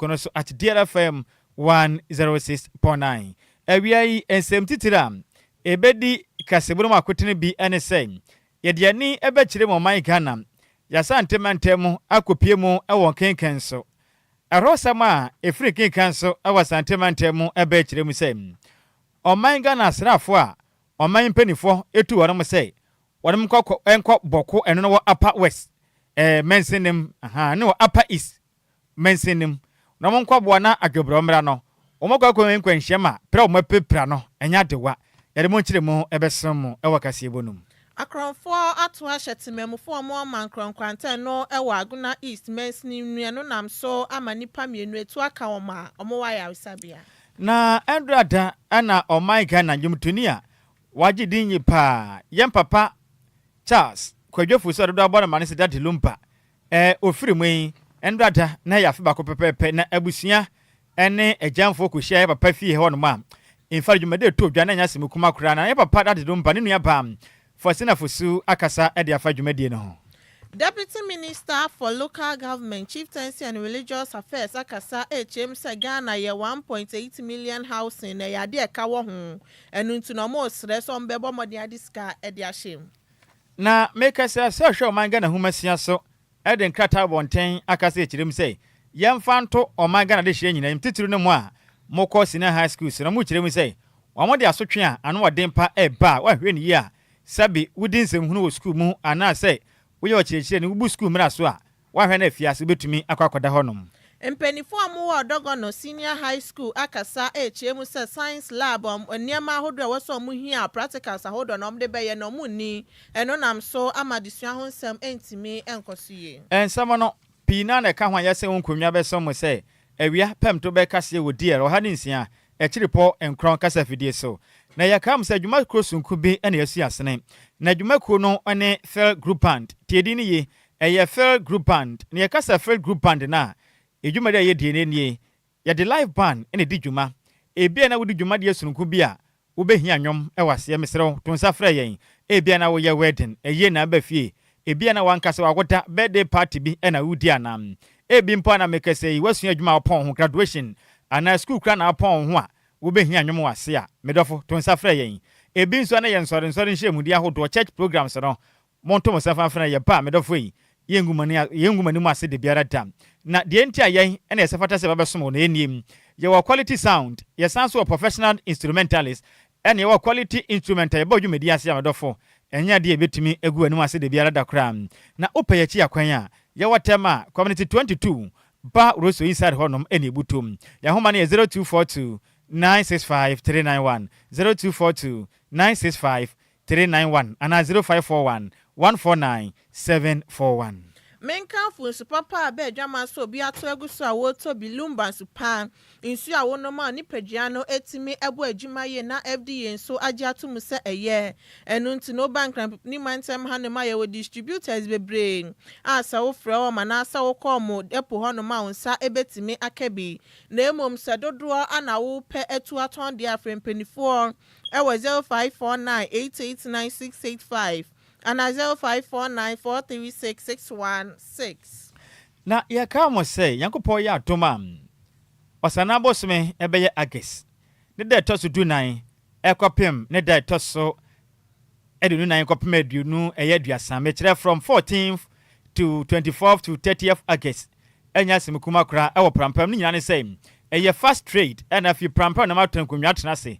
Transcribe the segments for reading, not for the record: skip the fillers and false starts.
no so at DLFM 106.9. Awia yi nsɛm titiri a ɛbɛdi kaseɛbɔ no mu akotene bi ne sɛ yɛde ani bɛkyerɛ mu ɔman Ghana yɛasante mantam akɔpie mu wɔ nkenkan so. Ɛhɔsɛm a ɛfiri nkenkan so wɔ Asante mantam mu bɛkyerɛ mu sɛ ɔman Ghana asraafoɔ a ɔman mpanimfoɔ etu wɔn sɛ wɔn nkɔ nkɔ bɔko ɛno no wɔ Upper West mansinim aha ne wɔ Upper East mansinim na wɔn nkɔboa na adwobrɛ mmra no wɔn akɔ akɔ nkwanhyia ma pere a wɔn apirapira no ɛnyɛ adewa. Yɛde mo nkyerɛ mu ɛbɛsɛn mu ɛwɔ kaseɛbɔ no mu. Akorɔmfoɔ ato ahyɛ temamufoɔ a ɔma nkorɔnkorantɛn no wɔ Agona East mansini nnua no nam so ama nnipa 2 etu aka wɔn a wɔwɔ ayaresabea. Na ɛndrada ɛna ɔman Ghana nnwomtoni a wagye din yi paa, yɛn papa Charles Kwadwo Fosu a dodo abɔ no ma ne sɛ Daddy Lumba, ofiri mu yi ɛndrada na ɛyɛ afe 1 pɛpɛɛpɛ na abusua ɛne agyamfoɔ kɔhyia yɛ papa fie hɔ nom a mfa dwumadi ɛtɔ dwa na ɛnyɛ asɛm kuma koraa. Na yɛ papa Daddy Lumba ne nua baa Faustina Fosu akasa de afa dwumadie no ho. Deputy Minister for Local Government, Chieftaincy and Religious Affairs akasa ekyem sɛ Ghana yɛ 1.8 million housing na ɛyɛ adeɛ ɛka wɔ ho, ɛno nti na ɔmo srɛ sɛ ɔmo bɛbɔ mmɔden ade sika ɛde ahyɛ mu. Na meka sɛ ɔhwɛ ɔman Ghana ahomasia so ɛde nkrataa bɔnten akasa akyerɛ mu sɛ yɛmfa nto ɔman Ghana de hyɛ nyinaa titiri no mu a mokɔ senior high schools na mokyerɛ mu sɛ wɔn de asotwe a ano ɔden pa ɛba a wɔahwɛ ne yie a sɛbi wodi nsɛmhunu wɔ sukuu mu anaasɛ woyɛ ɔkyerɛkyerɛ ne wobu sukuu mmara so a woahwɛ no afiase wobɛtumi akɔ akɔda hɔnom. Mpanimfoɔ a wɔwɔ Ɔdɔgɔnɔ Senior High School akasa ekyir mu sɛ science lab nneɛma ahodoɔ a wɔsɔ wɔn hia, practicals ahodoɔ na wɔde bɛyɛ na wɔn nni, ɛno nam so ama adesua ho nsɛm ntumi nkɔ so yie. Nsɛm no pii na ɛka ho a yɛsɛ wo nkonnwa bɛsɛn mu sɛ awia pɛm to bɛkaseɛ wɔ DL 106.9 kasa fidie so. Na yɛka mu sɛ adwumakuo sonko bi na yɛasi asene na adwumakuo no ne Phil Group Band. Tie din no yie, ɛyɛ Phil Group Band. Na yɛkasa Phil Group Band no a, edwumadi a yɛdie no nie: yɛde live band na ɛdi dwuma. Ebia na wodi dwumadeɛ sononko bi a wobɛhia nnwom wɔ aseɛ, mesrɛ wo to nsa frɛ yɛn. Ebia na woyɛ wedding ɛyie na aba fie, ebia na wankasa wawoda, birthday party bi ɛna wodi anam, ebi mpo ana mekɛsɛ yi wasua adwuma a wɔpɔn ho, graduation anaa school kora na apɔn ho a wobɛhia nnwom wɔ ase a, medɔfo to nsa frɛ yɛn. Ebi nso ana yɛ nsɔre nsɔre nhyiamudi ahodoɔ, church programs no, monto mo nsa fa frɛ yɛ ba. Medɔfo yi, yɛngu m'anim ase de biara da. Na deɛ nti a yɛn ɛna ɛsɛ fata sɛ bɛbɛsom wɔ no ɛniem, yɛwɔ quality sound, yɛsan so wɔ professional instrumentalist, ɛna yɛwɔ quality instrument a yɛbɔ dwumadi ase a, medɔfo, ɛnyɛ adeɛ yɛbɛtumi agu anim ase de biara da koraa. Na wopɛ yɛkyi akwan a, yɛwɔ Tɛm a Community 22 ba Rosso inside hɔnom ɛna ɛbutom. Yɛn homa no yɛ 0242 965 391, 0242 965 391 anaa 0541 149 741. Menkamfo nsu papa a bɛɛ adwama so obi ato agu so a wɔretɔ bi, Lumba nsu pa, nsuo a wɔnom a nipadua no etumi ɛbɔ adwuma yie na FDA nso agye ato mu sɛ ɛyɛ. Ɛno nti na ɔba Nkranpipini mantam hanom a yɛwɔ distributors bebree a sɛ wofrɛ wɔn anaasɛ wokɔ wɔn depo hɔnom a, wo nsa ebetumi aka bi. Na emom sɛ dodoɔ ana wopɛ atu atɔn deɛ, afrɛ mpanimfoɔ ɛwɔ 0549889685 ana 0549436616. Na yɛka mo sɛ Nyankopɔn yɛ adom a, ɔsana bosome ɛbɛyɛ August ne da ɛtɔ so 14 ɛkɔpem ne da ɛtɔ so 24 kɔpem 20 ɛyɛ 30, mekyerɛ from 14th to 24th to 30th August, ɛnyɛ asɛm kuma koraa ɛwɔ Prampram. No nyinaa ne sɛ ɛyɛ fast trade ɛna afei Prampram na matɔ nkonnwa atena ase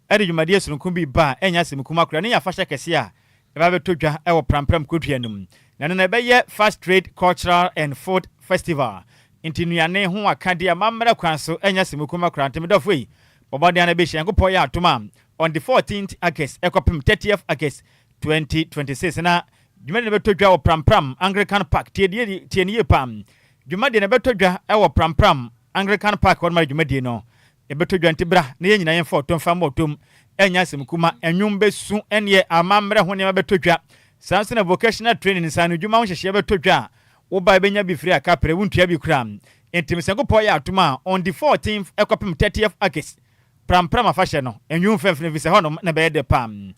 ɛde dwumadie sononko bi ba a ɛnyɛ asɛm kuma koraa ne yɛ afahyɛ kɛseɛ a ɛba bɛtɔ dwa ɛwɔ Prampram kodua no mu. Na no na ɛbɛyɛ Fast Trade Cultural and Food Festival, nti nnuane ho akadeɛ amammerɛ kwan so ɛnyɛ asɛm kuma koraa. Nti medɔfo yi, bɔbɔden no bɛhyia Nyankopɔn yɛ atom a on the 14th August ɛkɔpem 30th August 2026. Na dwumadie no bɛtɔ dwa wɔ Prampram Anglican Park. Tie tie ne yie pam, dwumadie no bɛtɔ dwa ɛwɔ Prampram Anglican Park hɔ nom. Dwumadie no ɛbɛtɔ dwa, nti bra na yɛn nyinaa yɛmfa ɔtɔm fa ma ɔtɔm. Ɛnyɛ asɛm kuma, ɛnwom bɛsu ɛneɛ amammerɛ ho nneɛma bɛtɔ dwa. Saa nso na vocational training, nsano dwuma ho nhyehyɛeɛ bɛtɔ dwa a woba bɛnya bi firi akaprɛ, wontua bi kora. Nti Nyankopɔn yɛ atom a, on the 14th ɛkɔpem 30th August, Prampram afahyɛ no, ɛnwom fɛmfɛm fi sɛ hɔnom na bɛyɛ dɛ pam.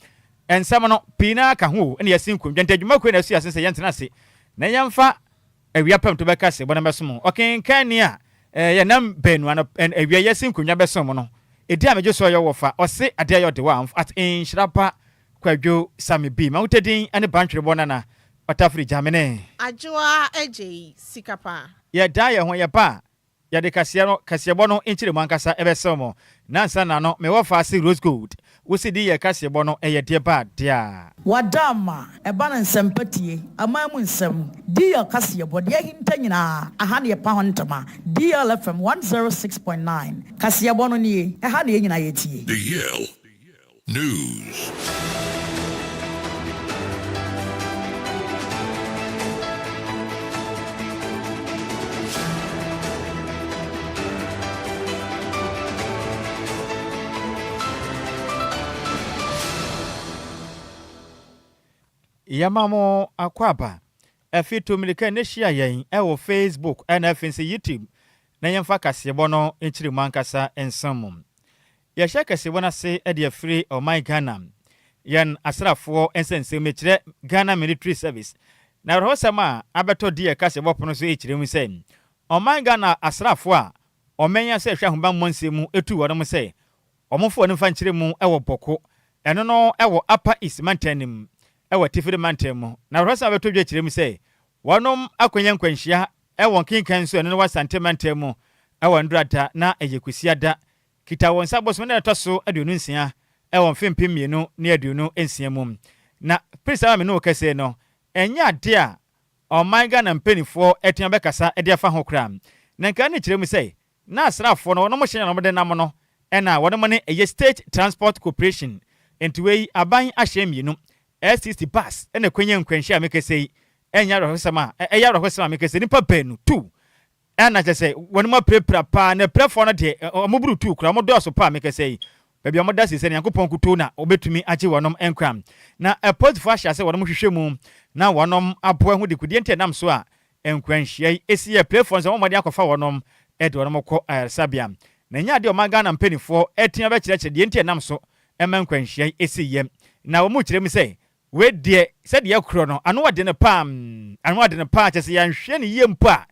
Ɛnsɛm no pii naa ka ho ɛna yɛsi nkonnwa, nti adwumakuo na ɛso yɛase sɛ yɛntena ase na yɛmfa awia pɛm to bɛka se bɔne bɛsom. Ɔkenkan ni a Yɛnam baanu ano awia yɛsi nkonnwa bɛsom no. Ɛdi a megye so ɔyɛ wɔfa ɔse adeɛ ayɛ ɔde wa at nhyira pa Kwadwo Sammy B. M'ahotadin ne Bantwerebɔ Nana Ɔtafiri Gyamene. Adwoa Agyei sika paa. Yɛdan yɛn ho yɛba a, yɛde kaseɛ no, kaseɛbɔ no nkyerɛmu ankasa bɛsɛw mo. Nansa na no, me wɔfaase Rose Gold, wo se di yɛ kaseɛbɔ no yɛ deɛ ba deɛ a. Wada ama ɛba no nsɛmpa tie, aman mu nsɛm, DL kaseɛbɔ, deɛ ahinta nyinaa, aha na yɛpa ho ntoma, DL FM 106.9, kaseɛbɔ no nie, ɛha na yɛn nyinaa yɛtie. DL News. Yɛma mo akwaaba. Afi tu mmirika na hyia yɛn wɔ Facebook na afei nso YouTube na yɛmfa kaseɛbɔ no nkyerɛmu ankasa nsom mo. Yɛhyɛ kaseɛbɔ no ase de afiri ɔman Ghana, yɛn asraafoɔ nsɛnsɛm mekyerɛ Ghana Military Service. Na awerɛhosɛm a abɛtɔ di yɛ kaseɛbɔ pono so rekyerɛ mu sɛ ɔman Ghana asraafoɔ a ɔman yi ase ɛhwɛ ahobammɔ nsɛm mu tuu wɔnom sɛ wɔmfa wɔn mfa nkyerɛ mu wɔ Bɔko, ɛno no wɔ Upper East mantam no mu wɔ Atifiri mantam mu. Na awerɛhosɛm a abɛtɔ dwa kyerɛ mu sɛ wɔnom akɔnya nkwanhyia wɔ Nkenkan nso ɛno no wɔ Asante mantam mu wɔ Ndora da na ɛyɛ Kwasiada kita wɔn nsa bosome no da ɛtɔ so 26 wɔ mfe 2026 mu. Na pere saa a me ne wo kasa yi no, ɛnyɛ adeɛ a ɔman Ghana mpaninfoɔ atumi abɛkasa de afa ho koraa. Na nka ne kyerɛ mu sɛ, na asraafoɔ no wɔnom hyɛn a wɔde nam no ɛna wɔnom ne ɛyɛ State Transport Corporation. Nti wei aban ahyɛn mmienu, STC bus ɛna ɛkɔnya nkwanhyia a mekasa yi, ɛnyɛ awerɛhosɛm a, ɛyɛ awerɛhosɛm a mekasa yi, nnipa baanu, two, Ɛna kyerɛ sɛ wɔn mu apirapira paa, na apirafoɔ no deɛ, wɔn buru tuu koraa, wɔn dɔɔso paa, meka sɛ yi, baabi a wɔda seesei no, Nyankopɔn nkutoo na ɔbɛtumi agye wɔnom nkwa. Na apolisifoɔ ahyɛ ase wɔnom hwehwɛ mu, na wɔnom aboa ahu dekodeɛ nti a ɛnam so a nkwanhyia yi si. Apirafoɔ nso, wɔn mmɔden akɔfa wɔnom de wɔnom kɔ ayaresabea. Na ɛnyɛ adeɛ a ɔman Ghana mpaninfoɔ atumi abɛkyerɛkyerɛ deɛ nti a ɛnam so ma nkwanhyia yi siiɛ. Na wɔn kyerɛ mu sɛ, Wei deɛ, sɛdeɛ ɛkorɔ no, ano ɔdene paa, ano ɔdene paa, kyerɛ sɛ yɛanhwɛ no yie mpo a,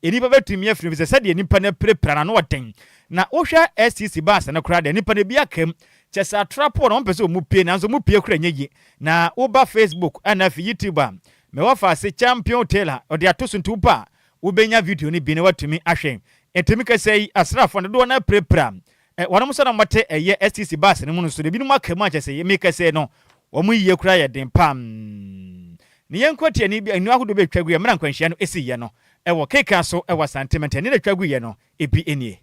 nnipa bɛtumi afiri mu, ɛfiri sɛ sɛdeɛ nnipa no apirapira no, ano ɔden. Na wohwɛ STC bus no koraa deɛ, nnipa no ebi aka mu, kyerɛ sɛ atrapoɔ no, wɔmpɛ sɛ wɔpue, nanso wɔpue koraa ɛnyɛ yie. Na woba Facebook ɛna afei YouTube a, mewɔ faase Champion Taylor, ɔde ato so nti woba a, wobɛnya video no bi na woatumi ahwɛ. Nti meka sɛ yi, asraafoɔ no dodoɔ no apirapira. Wɔnom nso na wɔte ɛyɛ STC bus no mu no nso no, ebinom aka mu a kyerɛ sɛ meka sɛ no, Wɔn yiye koraa yɛ den paa. Ne yɛn nkwati ani aniwa ahodoɔ bɛtwa guiɛ mmerɛ a nkwanhyia no siiɛ no wɔ Keka so wɔ Asante mantam. Nea ɛtwa guiɛ no ebi nie.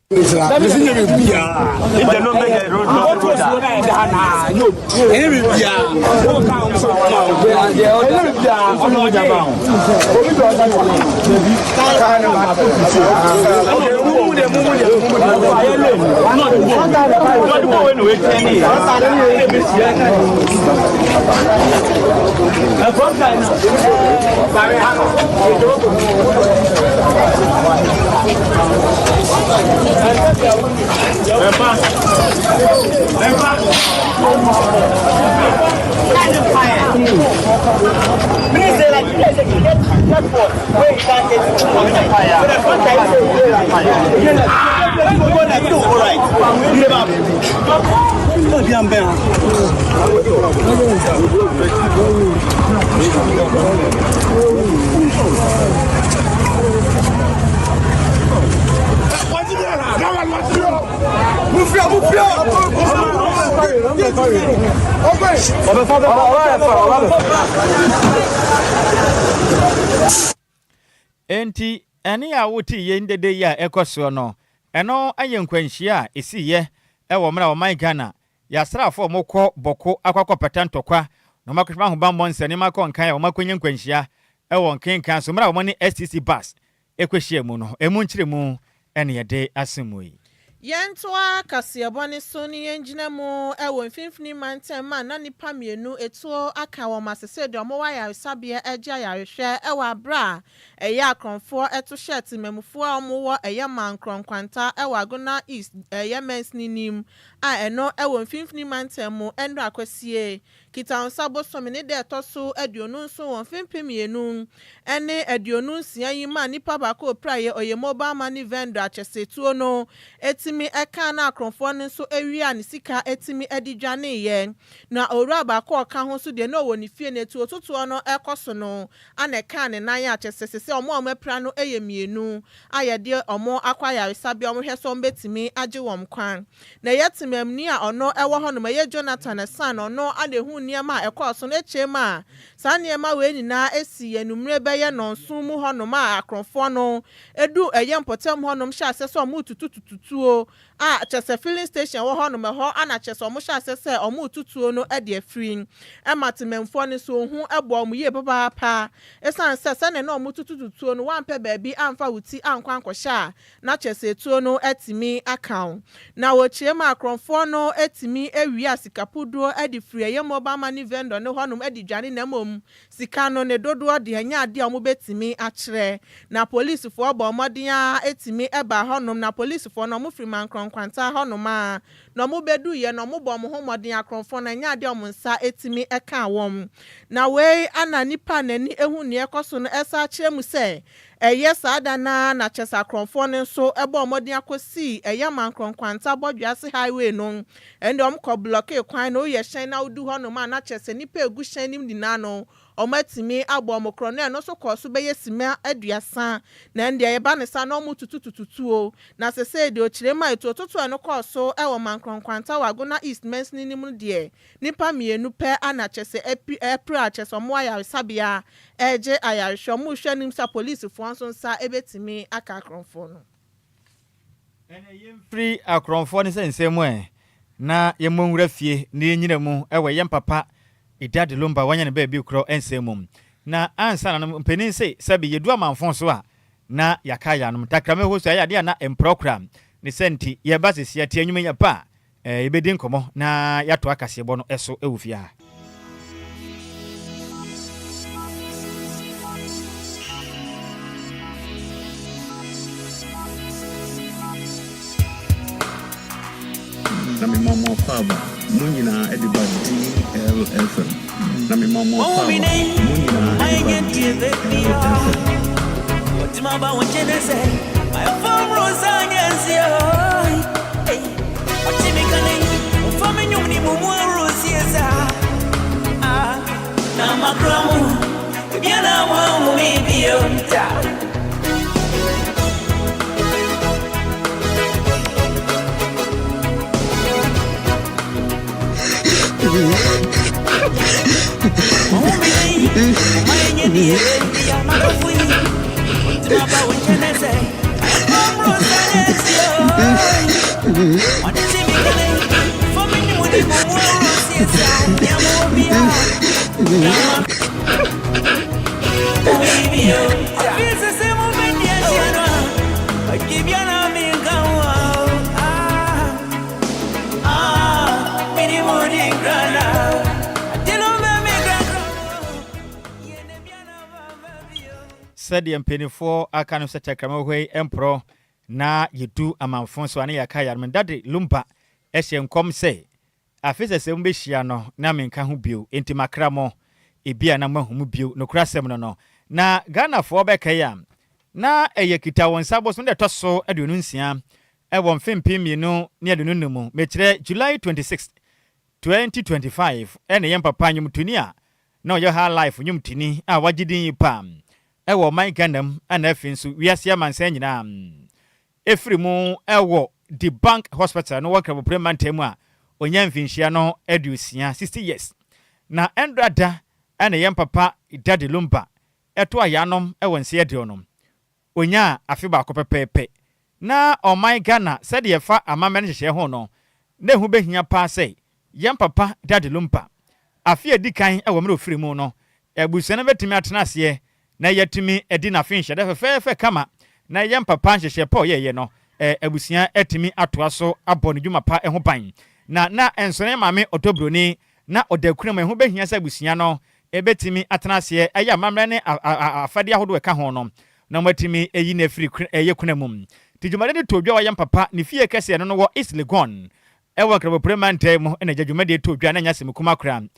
Enti, ɛnne a wotee yei dede yi a ɛkɔ soɔ no, ɛno yɛ nkwanhyia a ɛsiiɛ wɔ mmerɛ a ɔman Ghana yɛ asraafoɔ a wɔkɔ Bɔko akɔ akɔpata ntɔkwa na wɔakɔhwɛ ahobammɔ nsɛnneɛma akɔ nkan a wɔakɔnya nkwanhyia wɔ nkenkan so mmerɛ a wɔne STC bus kɔhyiaa mu no. Ɛmu nkyerɛmu ne yɛde asom mo yi. Yɛntoa kaseɛbɔ no so ne yɛngyina mu wɔ Mfimfini Mantam a na nnipa mmienu atuo aka wɔn ase sɛ deɛ wɔwɔ ayaresabea regye ayarehwɛ wɔ aberɛ a ɛyɛ akorɔmfoɔ to hyɛɛ temamufoɔ a wɔwɔ ɛyɛ Mankrɔ Nkwanta wɔ Agona East ɛyɛ mansini no mu a ɛno wɔ Mfimfini Mantam mu nnora Kwasie Kitawonsa bosome ne da ɛtɔ so 27 wɔ mfe 2026 yi maa nipa baako a ɔpiraeɛ, ɔyɛ mobile money vendor a kyɛsɛ tuo no tumi kaa no akorɔmfoɔ no nso wiaa ne sika tumi de dwaneeɛ. Na owura baako a ɔka ho nso deɛ na ɔwɔ ne fie na atuo totoɔ no rekɔ so no na ɛkaa ne nan a kyɛsɛ sesei wɔn a wɔapira no yɛ mmienu a yɛde wɔn akɔ ayaresabea a wɔhwɛ sɛ wɔbɛtumi agye wɔn nkwa. Na ɛyɛ temamni a ɔno wɔ hɔnom, ɛyɛ Jonathan Asan, ɔno na ɛhuu nneɛma a ɛkɔɔ so no akyire mu a saa nneɛma wei nyinaa sii anwummere bɛyɛ nnɔnson mu hɔnom a akorɔmfoɔ no duu ɛyɛ mpɔtam hɔnom hyɛɛ aseɛ sɛ wɔretutututu tuo a kyerɛ sɛ filling station wɔ hɔnom ɛhɔ na kyerɛ sɛ wɔhyɛɛ aseɛ sɛ wɔretu tuo no de afiri ɛma temamfoɔ no nso hu bɔɔ wɔn yie papaapa ɛsiane sɛ sɛdeɛ na wɔretututu tuo no woampɛ baabi amfa wo ti ankɔ ankɔhyɛ a na kyerɛ sɛ tuo no atumi aka wo. Na wɔkyerɛ mu a akorɔmfoɔ no tumi wia sika puduo de firi ɛyɛ mobile money vendor no hɔnom de dwane na mmom sika no ne dodoɔ deɛ ɛnyɛ adeɛ a wɔbɛtumi akyerɛ. Na polisifoɔ bɔɔ mmɔden ara tumi baa hɔnom na polisifoɔ no wɔfiri Mankrɔ Nkwanta hɔnom ara na wɔbɛduiɛ no wɔbɔɔ wɔn ho mmɔden akorɔmfoɔ no ɛnyɛ adeɛ a wɔn nsa tumi kaa wɔn. Na wei na nipa a n'ani hu nea ɛrekɔ so no san kyerɛ mu sɛ Ɛyɛ saa da no ara na kyɛsɛ akorɔmfoɔ no nso bɔɔ mmɔden akɔsii ɛyɛ Mankrɔ Nkwanta Bɔdwease Highway no. Ɛnde wɔn kɔ blɔkee kwan no, woyɛ hyɛn na wodu hɔnom a na kyɛsɛ nnipa a ɛgu hyɛn no mu nyinaa no wɔatumi abɔ wɔn korɔno. Ɛno nso kɔɔ so bɛyɛ simma 30 na ɛnde ɛba no saa na wɔretutututu tuo. Na sesei deɛ ɔkyerɛ mu a atuototoɔ a ɛno kɔɔ so wɔ Mankrɔ Nkwanta wɔ Agona East mansini no mu no deɛ nnipa mmienu pɛ na kyɛsɛ apira a kyɛsɛ wɔwɔ ayaresabea regye ayarehwɛ. Wɔrehwɛ anim sɛ apolisifoɔ nso nsa bɛtumi aka akorɔmfoɔ no. Ɛnna yɛmfiri akorɔmfoɔ no sɛ nsɛm mu ɛ, na yɛmmɔ nwura fie na yɛnnyina mu wɔ yɛn papa Ida de Lumba wanya ne baabi korɔ nsɛm mu. Na ansa na no mpanin se sɛbe yɛdu amanfo so a na yɛaka yɛn anom. Takrama hɔ so ɛyɛ adeɛ a na ɛmporɔ koraa. Ne sɛ nti yɛba sɛsi a te anwuma yi ɛba a Yɛbɛdi nkɔmmɔ na yɛatoa kaseɛbɔ no so wɔ fie ha. Na mema mo akwaaba, mo nyinaa de ba DLFM. Na mema mo akwaaba, mo nyinaa de ba DLFM. Sɛdeɛ mpanimfoɔ aka no sɛ tɛkrɛma wɔ hɔ yi mporɔ na yɛdu amanfo so a ne yɛaka yarem Daddy Lumba hyɛ nkɔm sɛ Afe sɛsɛɛ mobɛhyia no na menka ho bio, enti makra mo, ebia na moahu mu bio, nokorɛ asɛm no no. Na Ghanafoɔ bɛkae a, na ɛyɛ Kitawonsa bosome da ɛtɔ so 26 wɔ mfe 2025 mu, mekyerɛ July 26, 2025, ɛna yɛn papa nnwomtoni a na ɔyɛ High Life nnwomtoni a wagye din yi paa wɔ ɔman Ghana mu ɛna afei nso wiase amansan nyinaa. Efiri mu wɔ Dibang Hospital no wɔ Nkramoprem mantam mu a ɔnyaa mfinhyia no 60, 60 years. Na ɛndra da na yɛn papa Daddy Lumba to ayanom wɔ nse aduonum. Ɔnyaa afe baako pɛpɛɛpɛ. Na ɔman Ghana sɛdeɛ ɛfa amammerɛ ne nhyehyɛɛ ho no, na ɛho bɛhia paa sɛ Yɛn papa Daddy Lumba, afe a edi kan wɔ mmerɛ ɔfiri mu no, abusua no bɛtumi atena aseɛ na yɛatumi adi n'afe nhyɛda fɛfɛɛfɛ kama na yɛn papa nhyehyɛɛ pa a ɔyɛeɛ no, abusua atumi atoa so abɔ ne dwuma pa ho ban. Na na ɛnsonoe maame ɔtɔ buroni na ɔda kuna mu. Ɛho bɛhia sɛ abusua no bɛtumi atena aseɛ ayɛ amammerɛ ne afadeɛ ahodoɔ ɛka ho no na wɔatumi ayi no afiri ɛyɛ kuna mu. Nti dwumadie no too dwa wɔ yɛn papa ne fie kɛseɛ no no wɔ East Legon ɛwɔ Nkrabopire mantam mu na agya dwumadie too dwa na ɛnyɛ asɛm kuma koraa.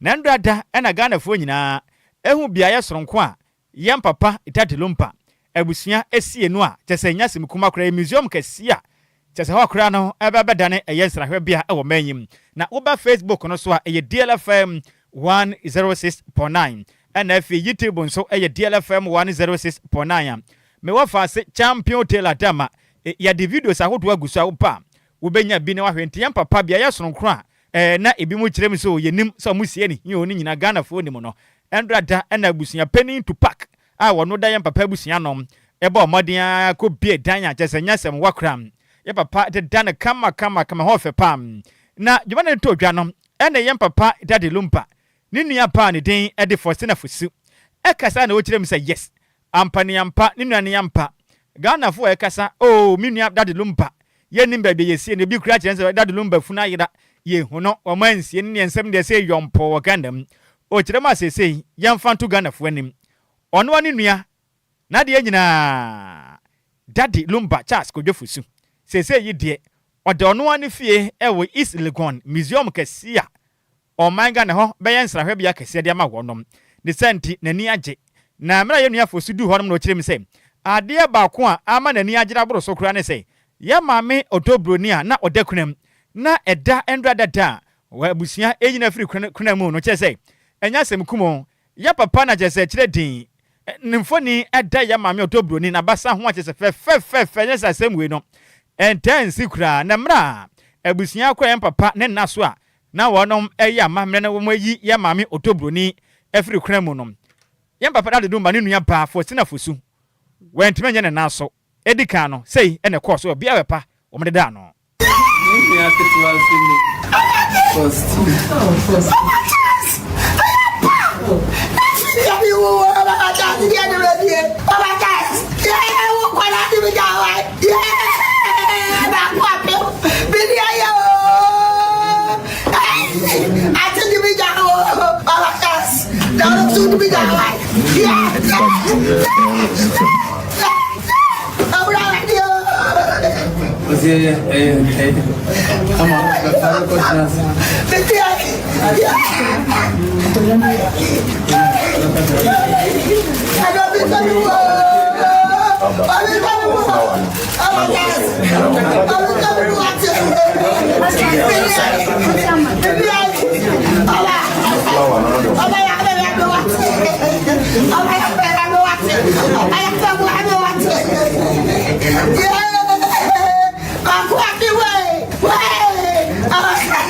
Na nnora da na Ghanafoɔ nyinaa ahu beaeɛ soronko a Yɛn papa Daddy Lumba abusua sie no a kyɛsɛ ɛnyɛ asɛm kuma koraa, ɛyɛ museum kɛseɛ a kyɛsɛ hɔ koraa no ɛbɛ bɛdane ɛyɛ nsrahwɛ bea wɔ man yi mu. Na woba Facebook no so a ɛyɛ DLFM 106.9 ɛna afei YouTube nso ɛyɛ DLFM 106.9 a mewɔ faase Champion Taylor Dama yɛde videos ahodoɔ agu so a woba a wobɛnya bi na wahwɛ. Nti yɛn papa beaeɛ soronko a ɛɛ na ebi mu kyerɛ mu sɛ yɛnim sɛ ɔmo sie ne hio no nyinaa Ghanafoɔ nim no. Ɛndra da na abusua panin Tupac a ɔno da yɛn papa abusua ano bɔɔ mmɔden ara kɔ bue dan a kyerɛ sɛ nyɛ asɛm wa koraa. Yɛn papa deda no kama kama kama ɛhɔ fɛ paa. Na dwuma no tɔ dwa no ɛna yɛn papa Daddy Lumba ne nua baa ne din de Faustina Fosu ɛkasa na ɔkyerɛ mu sɛ yes ampa ne ampa ne nua ne ampa. Ghanafoɔ ɛkasa oo me nua Daddy Lumba Yɛnnim baabi a yɛsie no, ebi koraa kyerɛ sɛ Daddy Lumba funu ayera, yɛnhu no, wɔn ansie no ne nsɛm deɛ sɛ yɔmpɔɔ wɔ Ghana mu. Ɔkyerɛ mu a seesei yɛmfa nto Ghanafoɔ anim. Ɔno ara ne nua, n'adeɛ nyinaa, Daddy Lumba Charles Kwadwo Fosu, seesei yi deɛ ɔda ɔno ara ne fie wɔ East Legon Museum kɛseɛ a Ɔman Ghana hɔ bɛyɛ nsrahwɛbea kɛseɛ de ama wɔnom. Ne saa nti, n'ani agye. Na mmerɛ a yɛn nua Fosu duu hɔnom no ɔkyerɛ mu sɛ, adeɛ baako a ama n'ani agyere aboro so koraa ne sɛ, yɛn maame ɔdɔ buroni a na ɔda kuna mu, na ɛda nnora dada a wɔ abusua ɛnyina firi kuna mu no, kyerɛ sɛ, ɛnyɛ asɛm kumoo. Yɛn papa na kyerɛ sɛ kyerɛ din, ne mfoni da yɛn maame ɔdɔ buroni n'abasa ho a kyerɛ sɛ fɛfɛfɛfɛ, nyɛ sɛ asɛm wei no ɛntaa nsi koraa. Na mmerɛ a abusua kɔ yɛn papa ne nna so a na wɔnom ɛyɛ amammerɛ na wɔn ayi yɛn maame Otobroni afiri kwan mu no, yɛn papa Dade Dumba ne nua baa Faustina Fosu, wantumi anyɛ ne nan so. Edi kan no, sei na ɛkɔɔ so wɔ beaɛ pa wɔn dedaa no. Ne nua ketewa nso ne Faustina.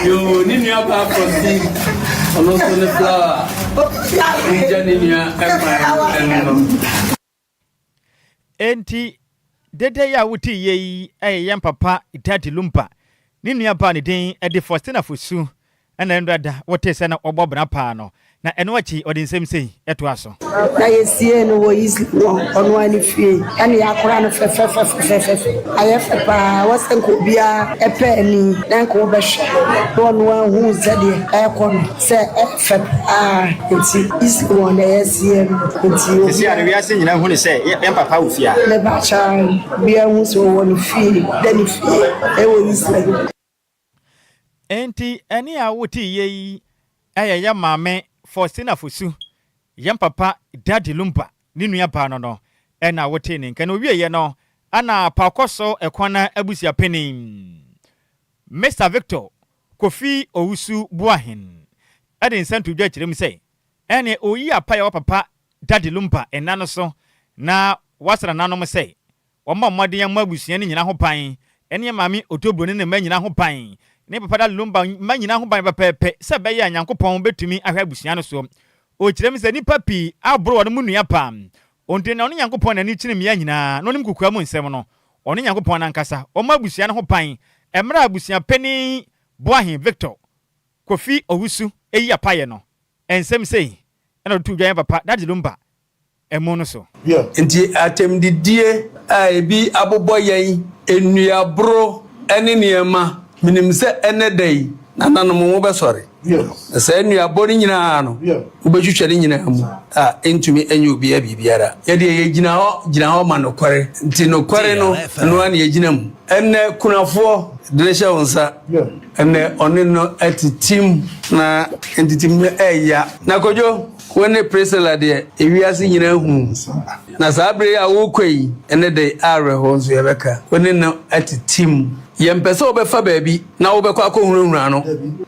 Yoo, ne nua baa kɔsi ɔno nso ne flower regya ne nua ɛkwan ɛno no. Enti, dede yi a wote yie yi yɛ yɛn papa Daddy Lumba ne nua baa ne din de Faustina Fosu na nnora da wotee sɛ na ɔbɔ bra paa no, na ɛno akyi ɔde nsɛm sei toaa so. Na yɛsiee no wɔ East Legon, ɔno ara ne fie. Ɛna yɛakora no fɛfɛfɛfɛfɛfɛ. Ayɛ fɛ paa. Ɛwɔ sɛ nka obiara pɛ ani na nka wobɛhwɛ na ɔno ara hu sɛdeɛ ɛrekɔ no, sɛ ɛyɛ fɛ paa. Nti East Legon na yɛasie no. Nti obiara. Seesei ara no wiase nyinaa hu no sɛ yɛn papa wɔ fie ha. Mepakyɛw, obiara hu sɛ ɔwɔ ne fie, da ne fie wɔ East Legon. Enti ɛnne a wote yi yɛ yɛn maame Faustina Fosu, yɛn papa Daddy Lumba ne nua baa no no na wotee ne nka. Na owieɛ no na Paakɔso Ɛkwana abusua panin Mister Victor Kofi Owusu Boahen de nsa too dwa kyerɛ mu sɛ ɛneɛ ɔreyi apaeɛ wɔ papa Daddy Lumba nna no so na wasra nananom sɛ Wɔmmɔ mmɔden mmɔ abusua no nyinaa ho ban, ne Maame Otobro ne ne mma nyinaa ho ban, ne Papa Da Lumba mma nyinaa ho ban pɛpɛɛpɛ sɛ ɛbɛyɛ a Nyankopɔn bɛtumi ahwɛ abusua no soɔ. Ɔkyerɛ mu sɛ nnipa pii aboro wɔn mu nua paa. Ɔnti na ɔno Nyankopɔn n'ani kyene mmea nyinaa na ɔnim kokoa mu nsɛm no. Ɔno Nyankopɔn no ankasa ɔmmɔ abusua no ho ban mmerɛ a abusua panin Boahen Victor Kofi Owusu yi apayɛ no. Nsɛm sei na ɔde too dwa yɛn Papa Daddy Lumba. amu no so. Enti atɛmdidie a ebi abobɔ yɛn, nnuaboro ne nneɛma, menim sɛ ɛnnɛ da yi, nananom, mobɛsɔre. Na saa nnuabɔ no nyinaa no, mobɛtwitwa ne nyinaa mu a ɛntumi nyɛ obiara biribiara. Yɛdeɛ yɛgyina hɔ gyina hɔ ma nokware, nti nokware no, ɛno ara na yɛgyina mu. Ɛnnɛ kunafoɔ de no hyɛ wo nsa, ɛnnɛ ɔne no atetem, na ntetem no ɛya. Na Kojo, Wo ne Priscilla deɛ, ewiase nyinaa hu. Na saa bere yi a worekɔ yi, ɛnnɛ da yi, awerɛhow nso yɛbɛka. Wo ne no tete mu. Yɛmpɛ sɛ wobɛfa baabi na wobɛkɔ akɔhunahuna no.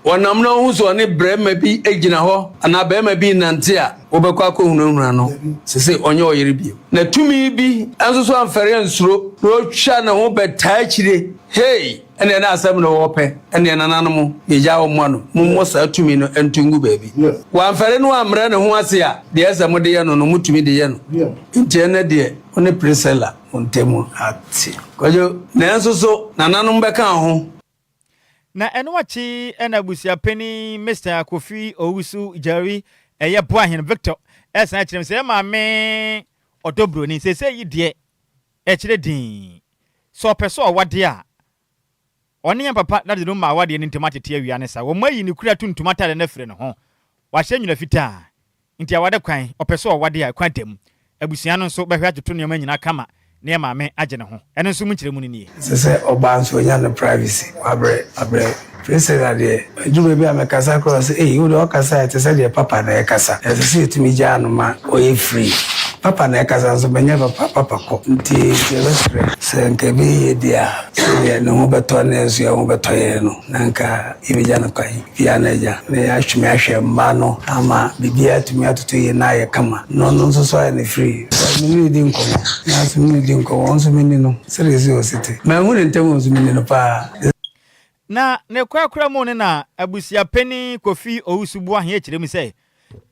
Ɔnam na ohu sɛ ɔne barima bi gyina hɔ anaa barima bi renante a, wobɛkɔ akɔhunahuna no. Seesei ɔnyɛ wo yere bio. Na tumi bi nso so amfɛre ansuro na otwa ne ho bɛtaa akyire. Hei! Ɛnneɛ na asɛm no wɔpɛ, ɛnneɛ nananom, yɛgyaa wɔn ano, mommɔ saa tumi no nto ngu baabi. Wamfɛre no ammrɛ ne ho ase a, deɛ ɛsɛ mode yɛ no no, motumi de yɛ no. Nti ɛnnɛ deɛ, wo ne Priscilla mo ntam ate. Kwadwo, nanso so nananom bɛka wo ho? Na ɛno akyi na abusuapanin Mister Kofi Owusu Jerry ɛyɛ Boahen Victor ɛsan kyerɛ mu sɛ yɛ maame ɔdɔ broni seesei yi deɛ ɛkyerɛ dinn Sɛ ɔpɛ sɛ ɔwade a, ɔne yɛn papa Daddy no ma awadeɛ no ntam atete awia ne sa. Wɔayi ne kura tuntum atadeɛ no afiri ne ho. Wahyɛ nwera fitaa. Nti awade kwan, ɔpɛ sɛ ɔwade a, kwan da mu. Abusua no nso bɛhwɛ atoto nneɛma nyinaa kama na yɛn maame agye ne ho. Ɛno nso mu nkyerɛmu no nie. Ɛsɛ sɛ ɔbaa nso ɔnya ne privacy. Wabrɛ, wabrɛ. Priscilla deɛ, ɛduru baabi a mekasa koraa ɔse, Ei, wo deɛ wokasa a ɛte sɛ deɛ papa na ɛrekasa. Ɛsɛ sɛ yɛtumi gyaa no ma ɔyɛ free. Papa na ɛrekasa nso menyɛ papa, papa kɔ. Nti yɛbɛsrɛ sɛ nka ɛbɛyɛ yie deɛ a, sɛdeɛ ne ho bɛtɔ ne yɛn nso yɛn ho bɛtɔ yɛn no, na nka yɛbɛgya no kwan. Bia na agya na yɛatweme ahwɛ mma no ama biribiara atumi atoto yie na ayɛ kama. Na ɔno nso so ayɛ no free. Me ne no di nkɔmmɔ, nanso me ne no di nkɔmmɔ, ɔno nso menni no sɛdeɛ ɛsɛ sɛ ɔsi te. Manhu no ntɛm o nso menni no paa. Na ne korakora mu no na abusua panin Kofi Owusu Boahen kyerɛ mu sɛ,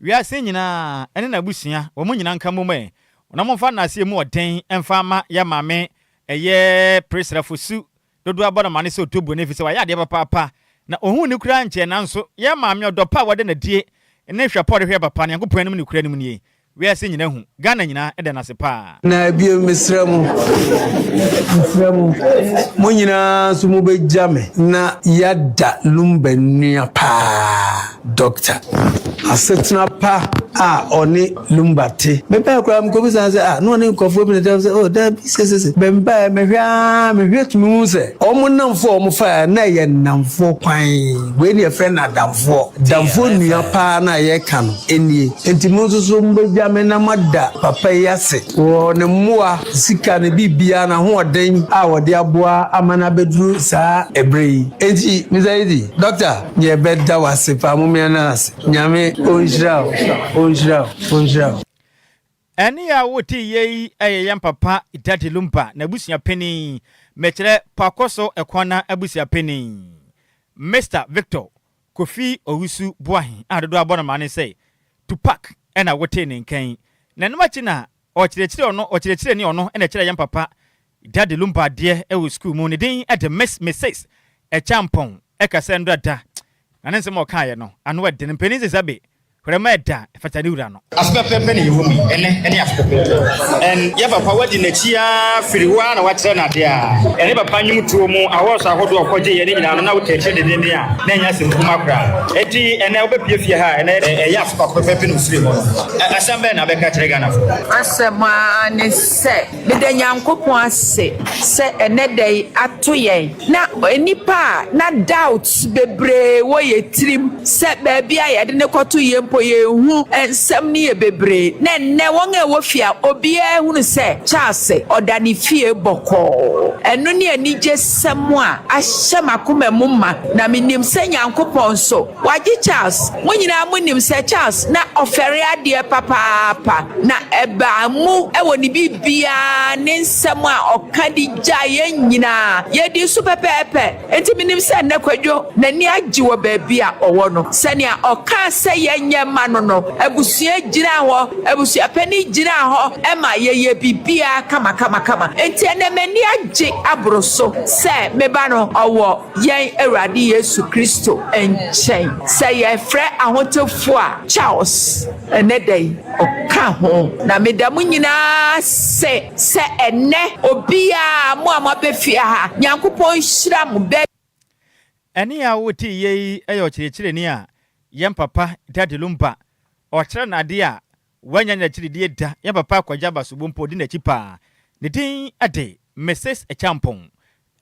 wiase nyinaa ne n'abusua, wɔn nyinaa nka mmom ɛ, na wɔmfa nnaase a emu ɔden mfa mma yɛn maame ɛyɛ Priscilla Fosu dodoɔ abɔ no amane sɛ ɔtɔ buroni efisɛ wayɛ adeɛ papaapa na ɔhuu no koraa nkyɛɛ nanso yɛn maame ɔdɔ pa a wɔde no adie ne hwɛ pa a ɔde hwɛɛ papa no Nyankopɔn anim ne kura no mu nie Wiase nyina hu. Ghana nyinaa da no ase paa. Na bio, mesrɛ mo, mesrɛ mo, mo nyinaa nso mobɛgya me na yɛada Lumba nua paa, Dɔkta. Asetena pa a ɔne Lumba te. Mebae koraa mekɔbisaa no sɛ, ah, na ɔne nkurɔfoɔ bi na ɛte? Ɔse, oh, daabi, sesese. Mebaeɛ, mehwɛ ara, mehwɛ tumi hu sɛ wɔn nnamfoɔ a wɔfaeɛ no, na ɛyɛ nnamfoɔ kwan. Wei na yɛfrɛ no adamfoɔ. Adamfoɔ nua paa no a yɛreka no nie. Enti mo nso so mobɛgya me na moada papa yi ase wɔ ne mmoa, sika, ne biribiara, n'ahoɔden a ɔde aboa ama no abɛduru saa ɛberɛ yi. Enti, Mister Eddy, Dɔkta, yɛbɛda wo ase paa. Momma yɛnna no ase. Nyame ɔnhyira wo, ɔnhyira wo, ɔnhyira wo. Ɛnne a wote yei yɛ yɛn papa Daddy Lumba n'abusua panin, mekyerɛ Pakoso Ɛkwana abusua panin, Mister Victor Kofi Owusu Boahen a dodoɔ abɔ no amane sɛ Tupac na wotee ne nka yi. Na ɛno akyi na ɔkyerɛkyerɛ ɔno ɔkyerɛkyerɛni ɔno na ɛkyerɛ yɛn papa Daddy Lumba adeɛ wɔ sukuu mu. Ne din de Miss Mrs Acheampong ɛka sɛ nnora da na ne nsɛm a ɔkaeɛ no ano ɛden. Mpanin sɛ Sabe Hwerɛma ɛda ɛfata ne wura no. Afe pɛpɛɛpɛ na yɛwɔ mu yi, ɛnnɛ ne afe pɛpɛɛpɛ. And yɛn papa wadi n'akyi ara firi hɔ ara na wakyerɛ no adeɛ ara. Ɛne papa nnwomtoɔ mu awards ahodoɔ a ɔkɔgyeeɛ no nyinaa no na wota akyire dendeenden a na ɛnyɛ asɛm kumaa koraa. Enti ɛnnɛ wobɛpue fie ha a, ɛnnɛ ɛyɛ afe baako pɛpɛɛpɛ na ɔfirii hɔ no. Asɛm bɛn na wobɛka akyerɛ Ghanafoɔ? Asɛm ara ne sɛ, meda Nyankopɔn ase sɛ ɛnnɛ da yi ato yɛn. Na nnipa a na doubts bebree wɔ yɛ tirim sɛ baabi a yɛde no kɔto yɛ mpo yɛnhu, nsɛm no yɛ bebree. Na ɛnnɛ wɔn a ɛwɔ fie a obiara hunu sɛ Charles ɔda ne fie bɔkɔɔ. Ɛno ne anigyesɛm a ahyɛ m'akoma mu ma. Na menim sɛ Nyankopɔn nso wagye Charles. Mo nyinaa monim sɛ Charles na ɔfɛre adeɛ papaapa. Na ɛbaa mu wɔ ne biribiara, ne nsɛm a ɔka de gyaa yɛn nyinaa. Yɛdii so pɛpɛɛpɛ. Enti menim sɛ nnɛ Kwadwo n'ani agye wɔ baabi a ɔwɔ no. Sɛnea ɔkaa sɛ yɛnyɛ. yɛma no no, abusua gyinaa hɔ, abusuapanin gyinaa hɔ ma yɛyɛɛ biribiara kamakamakama. Enti ɛnnɛ m'ani agye aboro so sɛ me ba no ɔwɔ yɛn Awurade Yesu Kristo nkyɛn. Sɛ yɛrefrɛ ahotefoɔ a, Charles ɛnnɛ da yi ɔka ho. Na meda mo nyinaa ase sɛ ɛnnɛ obiara, mo a moaba fie ha, Nyankopɔn nhyira mo. Baabi. Ɛnne a woteeɛ yi yɛ ɔkyerɛkyerɛni a yɛn papa Daddy Lumba ɔkyerɛ no adeɛ a wannya n'akyiridie da, yɛn papa Kwagye Abasobo mpo ɔdi n'akyi paa. Ne din de Mrs. Acheampong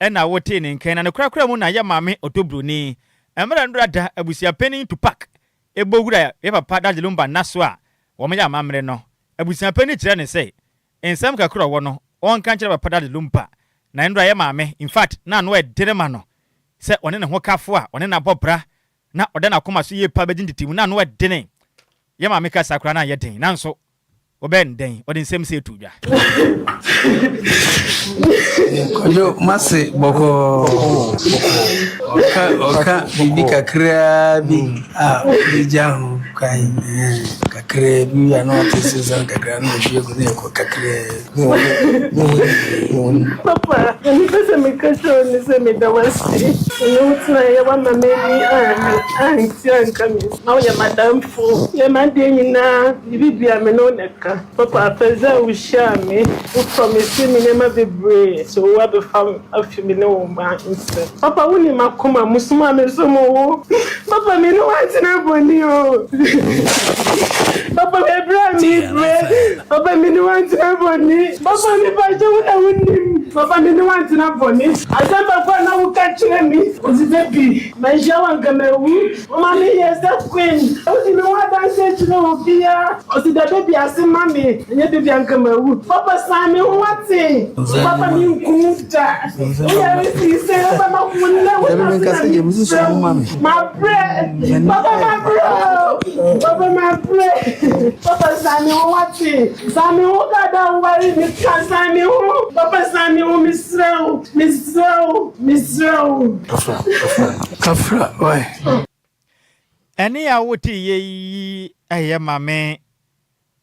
ɛna wotee ne nka yi, na ne korakora mu na yɛn maame Ɔdɔ Broni. Mmerɛ nnora da abusuapanin Tupac bɔ wura yɛn papa Daddy Lumba nna so a wɔyɛ amammerɛ no, abusuapanin kyerɛ no sɛ Nsɛm kakra a ɔwɔ no ɔnka nkyerɛ papa Daddy Lumba na nnora yɛ maame infact na ano ɛdene ma no sɛ ɔne ne hokafo a ɔne no abɔ bra na ɔda n'akoma so yie paa bɛgye ntetemu na ano ɛdene yɛ maame kasa koraa na anyɛ den nanso wɔbɛyɛ no dɛn ɔde nsɛm sei too dwa. Kwadwo mase bɔkɔɔ ɔka ɔka biribi kakraa bi a ɔde gya ho kwan Kakraa bi a na wate sensɛn kakra na ɔhwie agu na ɛkɔ kakraa bi. Papa, deɛ mepɛ sɛ meka kyerɛ wo ne sɛ meda wo ase. Me ne wo tenaeɛ, woamma m'ani ante anka me. Na woyɛ m'adamfo, woyɛ m'adeɛ nyinaa, biribi biara me ne wo na ɛka. Papa, afɛdze a wohyiaa me, wo promise me nneɛma bebree sɛ owu abɛfa wo afi me ne wo mma nsam. Papa wonim m'akoma mu som a mesom wo. Papa me ne wo antena bɔne o. Papa mebrɛ a mebrɛ. Papa me ne wo antena bɔne. Papa mepakyɛ wo na wonim. Papa me ne wo antena bɔne. Asɛm baako a na woka kyerɛ me. Ɔsi sɛ bi manhyia wo anka mawu. Woma me yɛ sɛ queen. Wodi me ho adanse kyerɛ obiara. Ɔsi da baby ase ma me. Ɛnyɛ baby anka mawu. Papa san me ho wate. Papa me nku da. Woyare sii sɛ papa ma wo nnɛ wo na so na me frɛ wo. Mabrɛ. Papa mabrɛ o. Papa mabrɛ. Papa san me ho wate. San me ho dada woware me ka san me ho. Papa san me ho mesrɛ wo. Mesrɛ wo. Mesrɛ wo. Kafra, kafra, kafra, why? Ɛnne a woteeɛ yi yɛ Maame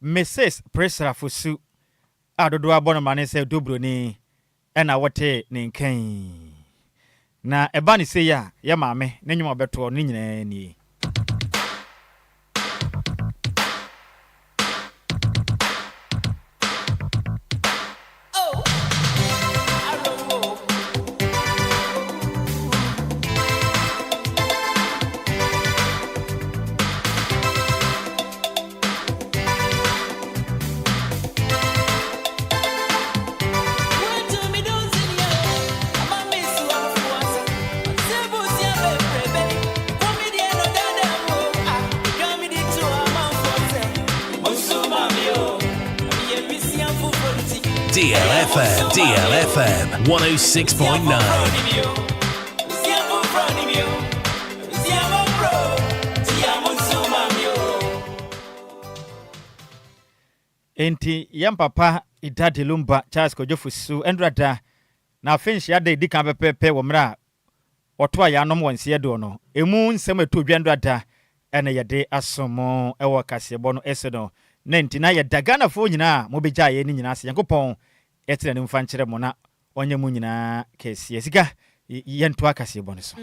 Mrs. Priscilla Fosu a dodoɔ abɔ no amanneɛ sɛ Dobroni na wotee ne nka yi. Na ɛba no sei a, yɛ maame ne nnwom a ɔbɛtoɔ no ne nyinaa nie. DLFM, DLFM 106.9. Enti yɛn papa Daddy Lumba Charles Kwadwo Fosu ɛndura da na afe nhyia da edi kan pɛpɛɛpɛ wɔ mmerɛ a wɔtoa yɛn anom wɔ nseɛ doɔ no emu nsɛm a ɛtoo dwa nnora da na yɛde aso mo wɔ kaseɛbɔ no so no na nti na yɛda Ghanafoɔ nyinaa a mobɛgyaa yɛn no nyinaa ase Nyankopɔn ɛtene n'anim mfa nkyerɛ mo na ɔnyɛ mo nyinaa kɛseɛ Sika yɛntoa kaseɛbɔ no so.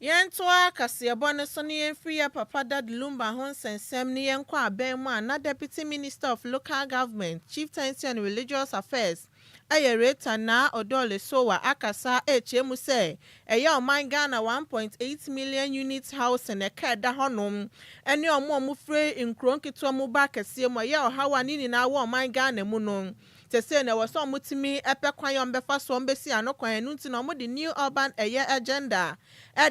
Yɛntoa kaseɛbɔ no so na yɛmfiri yɛn papa Dad Lumba ho nsɛnsɛm no yɛnkɔ abɛn mu a na Deputy Minister of Local Government, Chieftaincy and Religious Affairs ɛyɛ Rita Naa Odole Sowah akasa rekyerɛ mu sɛ ɛyɛ ɔman Ghana 1.8 million units housing ɛka ɛda hɔnom ɛne ɔmo a ɔmo firi nkuro nketewa mu ba akɛseɛ mu ɛyɛ ɔhaw a ne nyinaa wɔ ɔman Ghana mu no sesei no ɛwɔ sɛ ɔmo tumi pɛ kwan a ɔmo bɛfa so ɔmo bɛsi ano kwan ɛno nti na ɔmo de New Urban ɛyɛ Agenda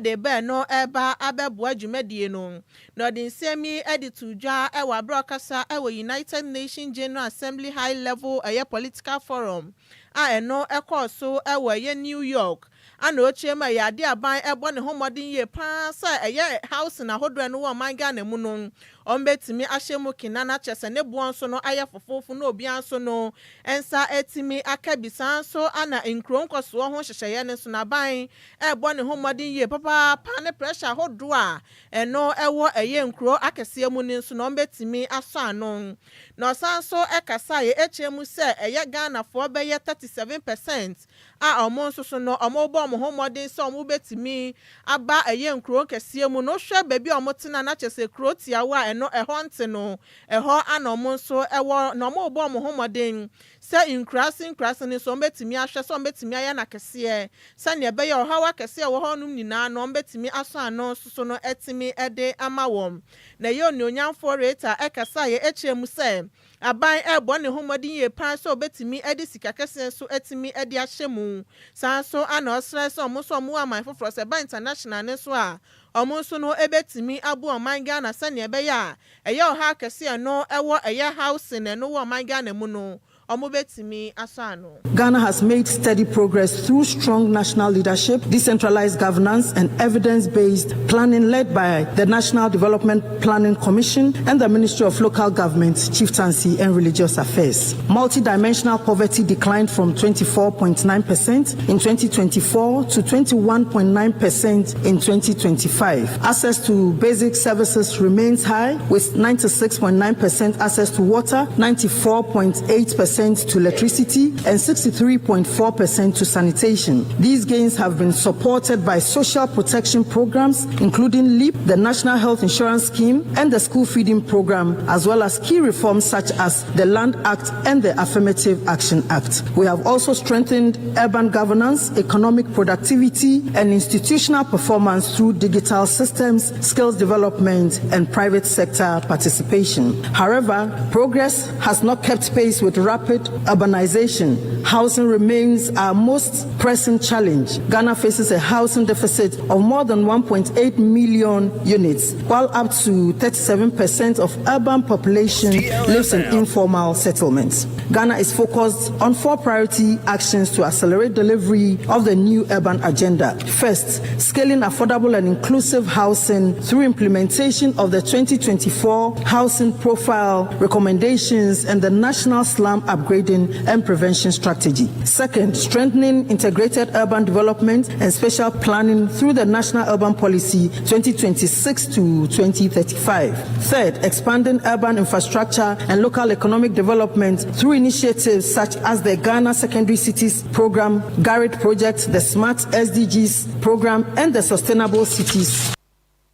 de reba ɛno reba abɛboa dwumadie no. Na ɔde nsɛm yi de too dwa wɔ aberɛ a ɔkasa wɔ United Nations General Assembly High Level ɛyɛ Political Forum a ɛno kɔɔ so wɔ ɛyɛ New York a na ɔkyerɛ mu ɛyɛ adeɛ a aban bɔ ne ho mmɔden yie pa ara sɛ ɛyɛ housing ahodoɔ a ɛno wɔ ɔman Ghana mu no. Wɔbɛtumi ahyɛ mu kena na kyerɛ sɛ ne boɔ nso no ayɛ fofoofo na obiara nso no nsa atumi aka bi. Saa nso na nkuro nkɔsoɔ ho nhyehyɛeɛ no nso no aban rebɔ ne ho mmɔden yie papaapa ne pressure ahodoɔ a ɛno ɛwɔ ɛyɛ nkuro akɛseɛ mu no nso no wɔbɛtumi asɔ ano. Na ɔsan nso kasaeɛ kyerɛ mu sɛ ɛyɛ Ghanafoɔ bɛyɛ 37% a wɔn nso so no wɔrebɔ wɔn ho mmɔden sɛ wɔbɛtumi aba ɛyɛ nkuro nkɛseɛ mu no, wohwɛ baabi a wɔtena na kyerɛ sɛ kuro tiawa a ɛno ɛhɔ nte no, ɛhɔ ana wɔn nso wɔ na wɔrebɔ wɔn ho mmɔden sɛ nkuraase nkuraase no nso wɔbɛtumi ahwɛ sɛ wɔbɛtumi ayɛ no akɛseɛ sɛdeɛ ɛbɛyɛ ɔhaw akɛseɛ a ɛwɔ hɔnom nyinaa no wɔbɛtumi asɔ ano nso so no atumi de ama wɔn. Na ɛyɛ Onuonyamfoɔ Rita kasaeɛ kyerɛ mu sɛ Aban rebɔ ne ho mmɔden yie pa ara sɛ ɔbɛtumi de sika kɛseɛ nso atumi de ahyɛ mu. Saa nso ara na ɔsrɛ sɛ wɔn nso a wɔwɔ aman foforɔ sɛ ɛba international no nso a, wɔn nso no bɛtumi aboa ɔman Ghana sɛdeɛ ɛbɛyɛ a ɛyɛ ɔhaw kɛseɛ ɛno wɔ ɛyɛ housing ɛno wɔ ɔman Ghana mu no wɔbɛtumi asɔ ano. Ghana has made steady progress through strong national leadership, decentralized governance, and evidence-based planning led by the National Development Planning Commission and the Ministry of Local Government, Chieftaincy and Religious Affairs. Multidimensional poverty declined from 24.9% in 2024 to 21.9% in 2025. Access to basic services remains high, with 96.9% access to water, 94.8% to electricity, and 63.4% to sanitation. These gains have been supported by social protection programs, including LEAP, the National Health Insurance Scheme, and the School Feeding Program, as well as key reforms such as the Land Act and the Affirmative Action Act. We have also strengthened urban governance, economic productivity, and institutional performance through digital systems, skills development, and private sector participation. However, progress has not kept pace with rapid urbanization. Housing remains our most pressing challenge. Ghana faces a housing deficit of more than 1.8 million units, while up to 37% of urban population lives in informal settlements. Ghana is focused on four priority actions to accelerate delivery of the new urban agenda. First, scaling affordable and inclusive housing through implementation of the 2024 Housing Profile Recommendations and the National Slum Upgrading and Prevention Strategy. Second, strengthening integrated urban development and spatial planning through the National Urban Policy 2026 to 2035. Third, expanding urban infrastructure and local economic development through initiatives such as the Ghana Secondary Cities Program, GARID Project, the Smart SDGs Program, and the Sustainable Cities.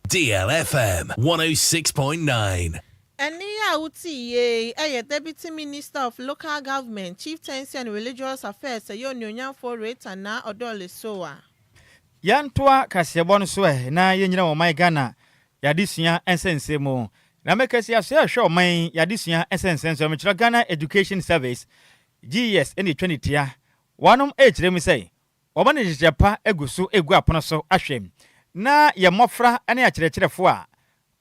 DLFM 106.9. Ɛnne a wote yie yɛ Deputy Minister of Local Government, Chieftaincy and Religious Affairs ɛyɛ Onuonyamfoɔ Rita Naa Odoley Sowah. Yɛntoa kaseɛbɔ no so ɛ na yɛnnyina wɔ ɔman Ghana y'adesua nsɛnsɛm mu. Na mekasi asoɛ a ɛhwɛ ɔman y'adesua nsɛnsɛm so, mekyerɛ Ghana Education Service, GES, ɛna ɛtwa ne tia. Wɔnom ɛrekyerɛ mu sɛ wɔn de nhyehyɛɛ pa agu so regu apono so ahwɛ na yɛn mmɔfra ne akyerɛkyerɛfoɔ a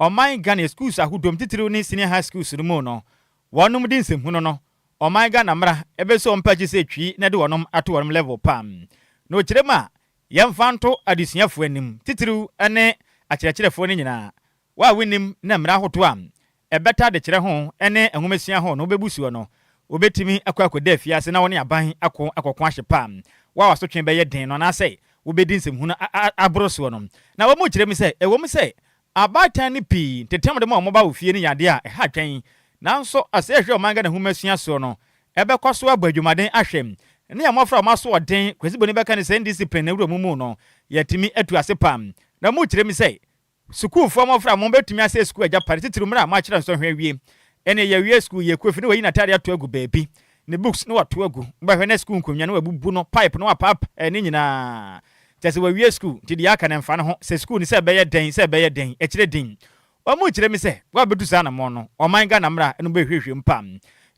ɔman Ghana yɛ schools ahodoɔ mu titiriw ne senior high schools no mu no wɔnom di nsɛmhunu no ɔman Ghana mmara ɛbɛsi wɔn mpakyi sɛ twi na ɛde wɔnom ato wɔnom level pa. Na ɔkyerɛ mu a yɛmfa nto adesuafoɔ anim titiriw ne akyerɛkyerɛfoɔ no nyinaa. Wo a wonnim na mmara ahodoɔ a ɛbɛta adekyerɛ ho ne nwomasua ho no wobɛbu soɔ no, wobɛtumi akɔ akɔda afiase na wo ne aban ako akɔko ahye pa. Wo a w'asotwe bɛyɛ den no anaasɛ wobɛdi nsɛmhunu aboro soɔ no. Na wɔkyerɛ mu sɛ, ɛwom sɛ abaatan no pii nteteam de ma wɔn ba wɔ fie no yɛ adeɛ a ɛha adwene, nanso sɛ yɛhwɛ ɔman Ghana nwomasua soɔ no, ɛbɛkɔ so abɔ adwumaden ahwɛ ne yɛn mmɔfra a wɔn asoɔden, Kwasi Boni bɛka no sɛ indiscipline na ɛwura wɔn mu no, yɛatumi atu ase pa. Na wɔkyerɛ mu sɛ, Sukuufoɔ mmɔfra a wɔbɛtumi asɛe sukuu agyapade, titiriw mmerɛ a moakyerɛ nsɔhwɛ awie. Ɛnneɛ yɛawie sukuu, yɛkɔ fie na wayi n'atadeɛ ato agu baabi, ne books na wato agu, wobɛhwɛ na sukuu nkonnwa na wabubu no, pipe na wapaap ne nyinaa. Kyerɛ sɛ wawie sukuu, nti deɛ aka no ɛmfa ne ho, sɛ sukuu no sɛ ɛbɛyɛ dɛn, sɛ ɛbɛyɛ dɛn, ɛkyerɛ din. Wɔrekyerɛ me sɛ wɔabɛtu saa anamɔn no, ɔman Ghana mmara no bɛhwehwɛ mu pa.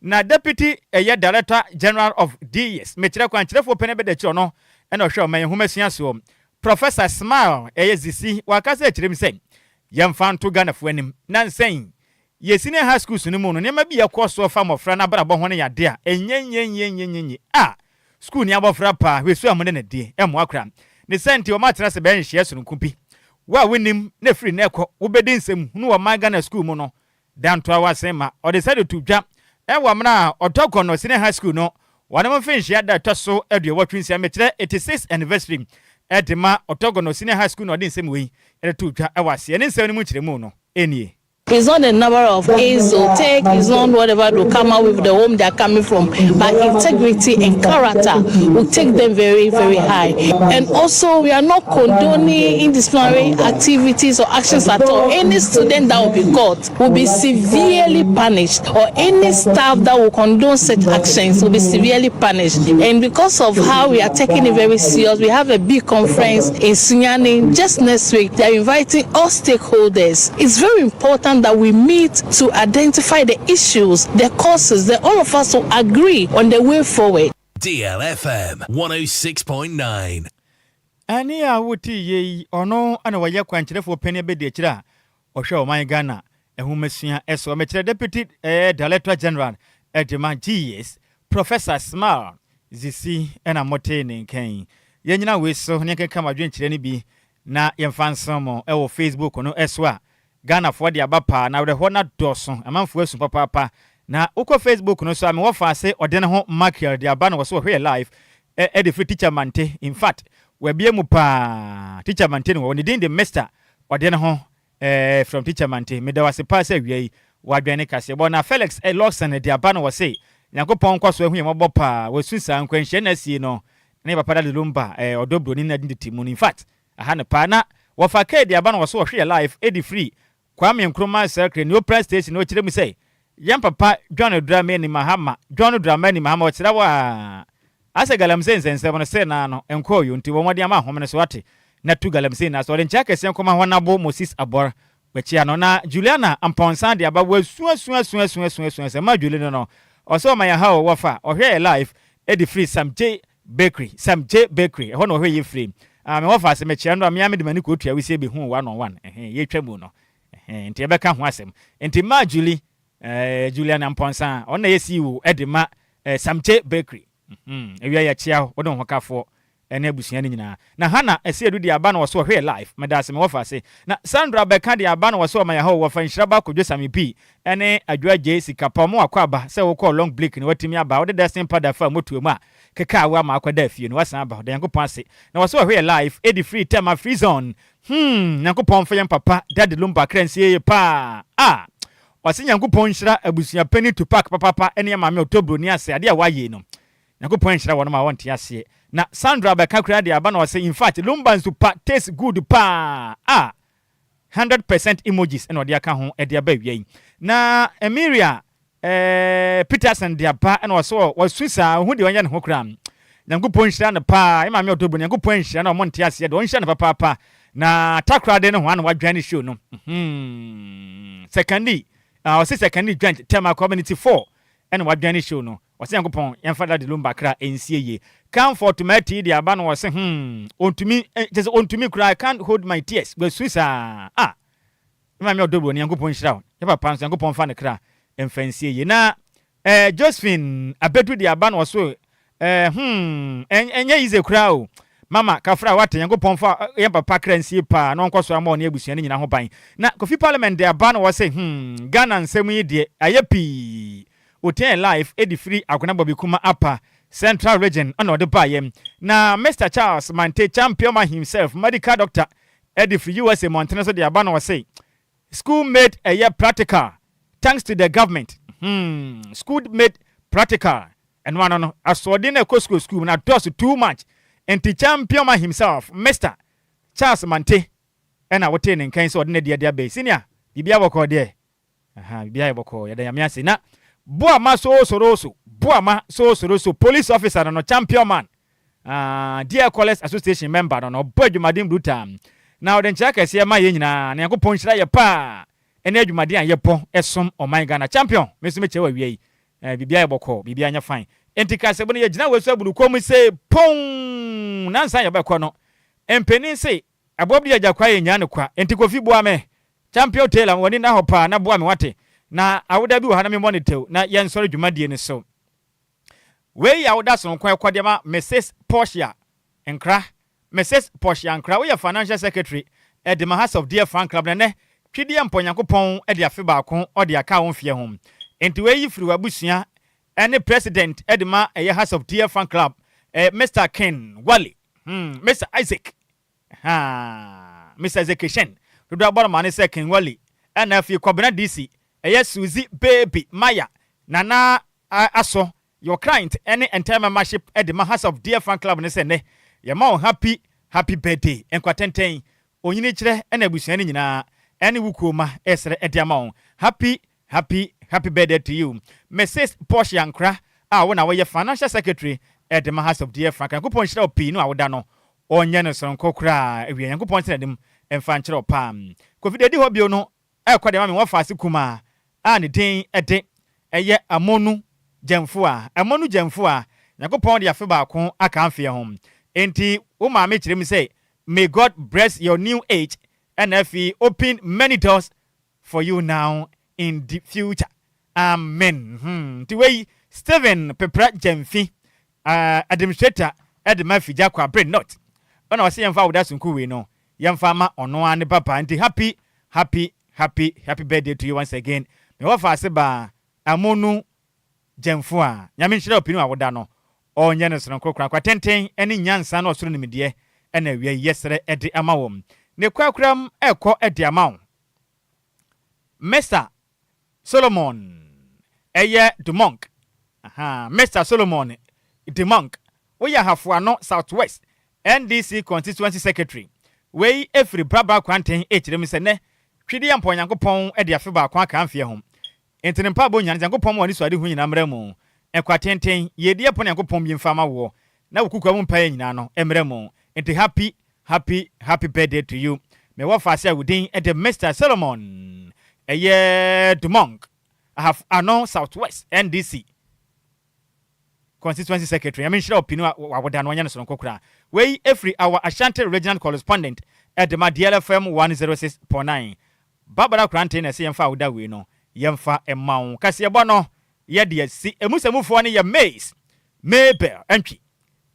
Na Deputy ɛyɛ Director General of DES, mekyerɛ kwankyerɛfoɔ panin abɛdakyire ɔno na ɔhwɛ ɔman yi nhomasua soɔ, Professor Smile ɛyɛ Zisi, wakasa akyerɛ mu sɛ yɛmfa nto Ghanafoɔ anim. Nansa yi, yɛ senior high schools no mu no, nneɛma bi a ɛkɔ soɔ fa mmɔfra no abrabɔ ho no yɛ adeɛ a ɛnyɛ nyɛ nyɛ nyɛ nyɛ nyɛ a sukuuni abɔfra paa hwɛ su a mode no die, ɛmmoa koraa. Ne saa nti wɔatena ase bɛyɛ nhyehyɛeɛ sononko bi. Wo a wonnim na ɛfiri nnɛ rekɔ wobɛdi nsɛm hunu wɔ ɔman Ghana sukuu mu no, Dantoa Wasen ma ɔde nsa de to dwa wɔ mmerɛ a Ɔdɔgɔnɔ Senior High School no wɔnom mfenhyia da ɛtɔ so 86, mekyerɛ 86th anniversary de ma Ɔdɔgɔnɔ Senior High School na ɔde nsɛm wei de too dwa wɔ aseɛ. Ne nsɛm no mu nkyerɛmu no nie. It's not the number of A's they'll take, it's not whatever they'll come out with, the home they're coming from, but integrity and character will take them very, very high. And also, we are not condoning indisciplinary activities or actions at all. Any student that will be caught will be severely punished, or any staff that will condone such actions will be severely punished. And because of how we are taking it very serious, we have a big conference in Sunyani just next week. They are inviting all stakeholders. It's very important that we meet to identify the issues, the causes, that all of us will agree on the way forward. DLFM 106.9. Ɛnne a wote yie yi, ɔno na ɔyɛ kwankyerɛfoɔ panin abadiakyire a ɔhwɛ ɔman Ghana nhomasua so. Mekyerɛ Deputy Director General de ma GES, Professor Smile Zisi na motee ne nka yi. Yɛnyina wei so na yɛnkenka mo adwenkyerɛ no bi na yɛmfa nsom mo wɔ Facebook no so a Ghanafoɔ de aba paa na awerɛhoɔ no adɔɔso, amanfoɔ asu papaapa. Na wokɔ Facebook no so a, mewɔ faase ɔde ne ho Michael de aba na wɔ so wɔhwɛ yɛ live ɛde firi Teacher Mante. In fact, wabie mu paa. Teacher Mante no wɔ ne din de Mr. Ɔde ne ho eh, from Teacher Mante. Meda wase paa sɛ awia yi wadwɛn ne kaseɛ bɔ. Na Felix eh, Lawson de aba na wɔ se Nyankopɔn nkɔ so ahu yɛn mmɔbɔ paa. Wasu saa nkwanhyia na asie no ne papa Daddy Lumba eh, ɔdɔ broni na de mu no. In fact, aha no paa na wɔfa kaa di aba na wɔso wɔhwe yɛ live ɛdi firi Kwame Nkrumah Circle Neoplan Station na ɔkyerɛ mu sɛ yɛn papa John Dramani Mahama, John Dramani Mahama, ɔkyerɛ wo a asɛ galamsey nsɛnsɛm no sɛ naa no nkɔɔ yo nti wɔn mmɔden ama ahome no so ate na tu galamsey na so ɔde nkyɛ akɛseɛ nkɔma hɔ nabo Moses Abor wakyia no na Juliana Ampɔnsa de aba wasua sua sua sua sua sua sɛ ma Julie no no ɔsɛ ɔma yɛn ha o wɔfa ɔhwɛ yɛ live ɛde firi Sam J Bakery, Sam J Bakery, ɛhɔ na ɔhwɛ yɛ firi. Ah, me wɔfa ase mekyerɛ no a, me ara mede m'ani kɔtua wisie bɛhuu one on one, ɛhɛn, yɛtwa mu no, ɛhɛn, nti yɛbɛka ho asɛm. Nti maa Julie, eh, Juliana Mpɔnsa, ɔno na ɛyɛ CEO de ma eh, Samche Bakery, mhm, awia yɛkyea wo, wo ne wo hokafoɔ ne abusua no nyinaa. Na Hannah Asiedu de aba na ɔso ɔhwɛ yɛ live, meda ase me wɔfa ase. Na Sandra bɛka de aba na ɔso ɔma yɛ ha o, wɔfa nhyira ba Kojo Sami Pii ne Adwoa Gyei Sika pa, ɔmo akɔ aba sɛ wokɔɔ Long Bleak na watumi aba, wode dustbin powder faa motoa mu a Kekaa wo ama akɔda fie no wasan aba ɔda Nyankopɔn ase na wɔse wɔhwɛ yɛ live edi free Tema free zone hmm Nyankopɔn mfa yɛn papa Daddy Lumba kra nsie yie paa ah Ɔse Nyankopɔn nhyira abusua panin Tupac papapa ɛne yɛn maame ɔtɔ broni ase adeɛ a wayɛ yi no Nyankopɔn nhyira wɔnom a wɔnte aseɛ na Sandra bɛka koraa de aba na ɔse infact Lumba nsu pa taste good paa ah 100% emojis ɛna ɔde aka ho ɛde aba awia yi na Emiria Eh Peterson de aba ɛna ɔsɛ wɔ wasu saa ohu deɛ ɔnyɛ ne ho koraa Nyankopɔn nhyira no paa yɛ maame ɔdɔ bu Nyankopɔn nhyira no ɔmo nte aseɛ deɛ ɔnhyira no papaapa na takoradi no ho ana wadwan ne show no hmm Sekandi ah ɔse Sekandi joint Tema community 4 ɛna wadwan ne show no ɔse Nyankopɔn yɛmfa Daddy Lumba kra ɛnsie yie Comfort Mati de aba na ɔse hmm ɔntumi kyɛ sɛ ɔntumi koraa I can't hold my tears wasu saa ah Me maame ɔdɔ buroni Nyankopɔn nhyira wo. Yɛ papa nso Nyankopɔn mfa ne kra mfa nsie yie. Na eh, Josephine Abedu de aba na ɔso eh, hmm, ɛnyɛ easy koraa o. Mama Kafra wate Nyankopɔn mfa yɛn papa kra nsie paa na ɔnkɔ so ama ɔne abusua no nyina ho ban. Na Kofi Parliament de aba na ɔse hmm, Ghana nsɛm yi deɛ ayɛ pii. Otiae live de firi Agona Bobikuma Upper Central Region na ɔde baeɛ. Na Mister Charles Mante Champioma himself, medical doctor de firi USA mmɔntene so de aba na ɔse school made ɛyɛ practical thanks to the government hmm school made practical ɛno ano no asoɔden na ɛkɔ school school mu na dɔɔso too much nti champion man himself Mister Charles Mante ɛna wotee ne nkan sɛ ɔde n'adi ade aba yi senior biribiara bɔkɔɔ deɛ Ahaa biribiara yɛ bɔkɔɔ yɛda Nyame ase na Boama soosoroso Boama soosoroso police officer no no champion man ah Dear Callers Association member no no ɔbɔ adwumaden brutal na ɔde nkyerɛ kɛseɛ ma yɛn nyinaa na Nyankopɔn nhyira yɛ paa ɛne adwumaden a yɛbɔ ɛsom ɔman Ghana champion me nso mekyɛ wɔ awia yi eh, biribiara yɛ bɔkɔɔ biribiara nyɛ fine enti kasɛbu no yɛgyina wɔ so abunu kɔn mu se pon nansa yɛbɛkɔ no mpanin se Aboa bi agya kwa yɛ nyaa no kwa. Enti Kofi boa me. Champion Taylor ma w'ani nna hɔ paa na boa me wate. Na awoda bi wɔ ha na memmɔ no tɛw na yɛnsɔre dwumadie no so. Wei yɛ awoda sononko a ɛkɔ de ma Mrs. Portia Nkra. Mrs. Portia Nkra, woyɛ Financial Secretary de ma House of Dear Fan Club na ɛnnɛ Twedeɛ mpɔ Nyankopɔn de afe baako ɔde aka wo mfeɛ ho. Enti wei yi firi w'abusua ne President de ma ɛyɛ House of Dear Fan Club, Mister Ken Wale, hmm, Mister Isaac, haa, Mister Isaac Shen, dodoɔ abɔ no ma ne sɛ Ken Wale, ɛna afei Kwabena DC, ɛyɛ Suzy Baby Maya, Nana Asɔ, Your client ne entire membership de ma House of Dear Fan Club ne sɛ nnɛ yɛma wo happy happy birthday, nkwa tɛntɛn, onyini kyerɛ ne abusua no nyinaa ne wo kuo mma resrɛ de ama wo. Happy happy happy birthday to you Mrs Portia Nkrah a wo na woyɛ financial secretary de ma House of Dear Fan Club. Nyankopɔn nhyira wo pii no a woda no ɔnyɛ no soronko koraa awia. Nyankopɔn ntena anim mfa nkyerɛ wo paa. Kofi deɛ ɛdi hɔ bio no rekɔ de ama me wɔfaase kumaa a ne din de ɛyɛ Amonu Gyamfua. Amonu Gyamfua, Nyankopɔn de afe baako aka mfeɛ ho. Enti wo maame kyerɛ mu sɛ May God bless your new age ɛna afei open many doors for you now in the future. Amen. Nti wei Stephen Pepra Gyamfi, administrator de ma Figya Kwabre North. Ɛna ɔse yɛmfa awoda sonko wei no yɛmfa ma ɔno ara ne papa. Nti happy happy happy happy birthday to you once again. Me wɔfa ase baa Amonu Gyamfo a Nyame nhyira wo pii no a woda no ɔnyɛ no sononko koraa. Kwa tenten ne nyansa ne ɔsoro nimdeɛ na awia yi yɛsrɛ de ama wo. Ne korakoram ɛkɔ de ama wo Mister Solomon ɛyɛ Dumonk. Aha, Mister Solomon Dumonk, woyɛ Ahafoano South West NDC Constituency Secretary. Wei ɛfiri Braba Kwanten ɛkyerɛ mu sɛ nɛ Twedeɛ Mpɔ Nyankopɔn de afe baako aka mfeɛ ho. Enti ne mpaebɔ nyinaa ne sɛ, Nyankopɔn ma w'anisoadehu nyinaa mmra mu, nkwa tenten, yiedie pon Nyankopɔn bi mfa ma woɔ, na wo kokoa mu mpaeɛ nyinaa no mmra mu. Enti happy happy happy birthday to you. Me wɔfaase a wo din de Mister Solomon ɛyɛ Dumong, Ahafo Ano South West NDC Constituency Secretary. Nyame nhyira wo pii ne w'awoda no ɔnyɛ no sononko koraa. Wei ɛfiri our Ashanti Regional Correspondent ɛde ma DLFM 106.9. Barbara Koranteng na ɛsɛ yɛmfa awoda wei no yɛmfa mma wo. Kaseɛbɔ no yɛde asi. Emu sɛmufoɔ no yɛ Mace Mabel Antwi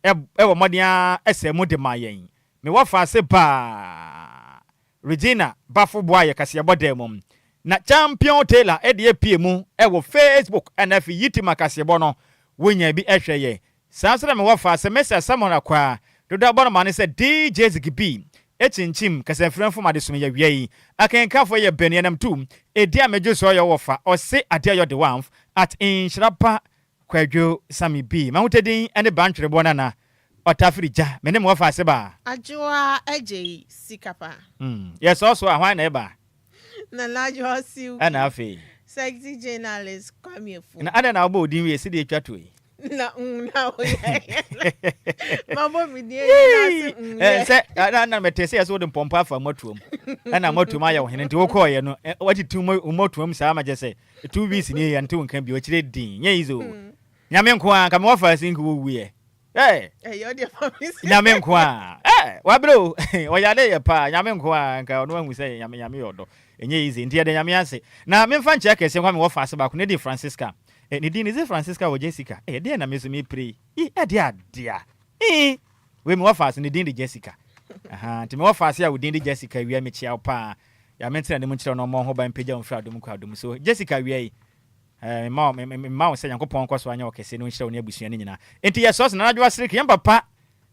ɛwɔ mmɔden ara ɛsɛ mu de ma yɛn. Me wɔfaase baa Regina Bafo boa yɛ kaseɛbɔ dan mu. Na Champion Taylor de apue mu wɔ Facebook ɛna afei Yitima kaseɛbɔ no wonya bi hwɛ yɛ. Saa nso na me wɔfa sɛ Mr Samuel Akwaa dodo abɔ no mane sɛ DJ Ziggy B kyinkyim kasamfiri mfom adesom yɛ wia yi. Akenkanfoɔ yɛ bɛn yɛnam tu ɛdi a megye soɔ yɛ wɔfa ɔse adeɛ yɔ de wamf at nhyira pa Kwadwo Sammy B. M'ahotadin ne Bantwereboɔ Nana Ɔtafiri Gya. Me ne me wɔfa ase ba. Adwoa Agyei sika pa. Yɛsɔɔ so a, hwan na ɛba? Nana Adwoa Silky. Ɛna afei? Sexy journalist Kwame Afuom. Na adɛn na wobɔ wo din wie sɛdeɛ ɛtwa toɔ yi? Na mm na woyɛ. Mabɔ me din awie na ase mm yɛ. Sɛ na na mete sɛ yɛ sɛ wode mpɔmpɔ afa mmɔtoam. Ɛna mmɔtoam ayɛ wo hene nti wokɔɔyɛ no woatete wo mmɔtoam saa ma kyɛ sɛ 2 weeks ni yɛnte wo nka bio akyire din nyɛ easy o. Nyame nko a nka mewɔ fa si nka wɔwuiɛ. Hey. Nyame nko a eh wabrɛ o ɔyare yɛ paa nyame nko a nka ɔno ahu sɛ nyame nyame yɛ ɔdɔ ɛnyɛ easy nti yɛde nyame ase na memfa nkyɛ kɛseɛ nkwa mewɔ fa ase baako ne di Francisca eh, ne din ne sɛ Francisca wɔ Jessica eh, ɛdeɛ na me so mepere yi yi ɛdeɛ adea eh wei mewɔ fa ase ne din de Jessica aha nti mewɔ fa ase a wo din de Jessica wia mekyia wo paa ya mentena ne mu nkyerɛ no ɔmmɔ ho ban mpagya wo mfiri adom nkɔ adom so Jessica wia yi Mema wo, mema wo sɛ Nyankopɔn nkɔ so anyɛ wo kɛse na ɔnhyira wo ne abusua no nyinaa. Enti yɛsrɛ sɛ Nana Adwoa Seriki, yɛn papa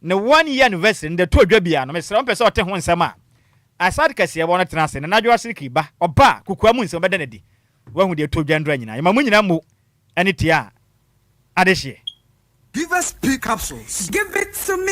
ne 1 year anniversary no da to dwa biara no, mesrɛ wo mpɛ sɛ ɔte ho nsɛm a, Asad kɛseɛ no tena ase, Nana Adwoa Seriki ba, ɔba a, kokoa mu nsɛm ɔbɛda no adi. Wahu deɛ ɛtɔ dwa ndura nyinaa. Yɛma mo nyinaa mmo ne tia adehyeɛ. Give us P capsules. Give it to me.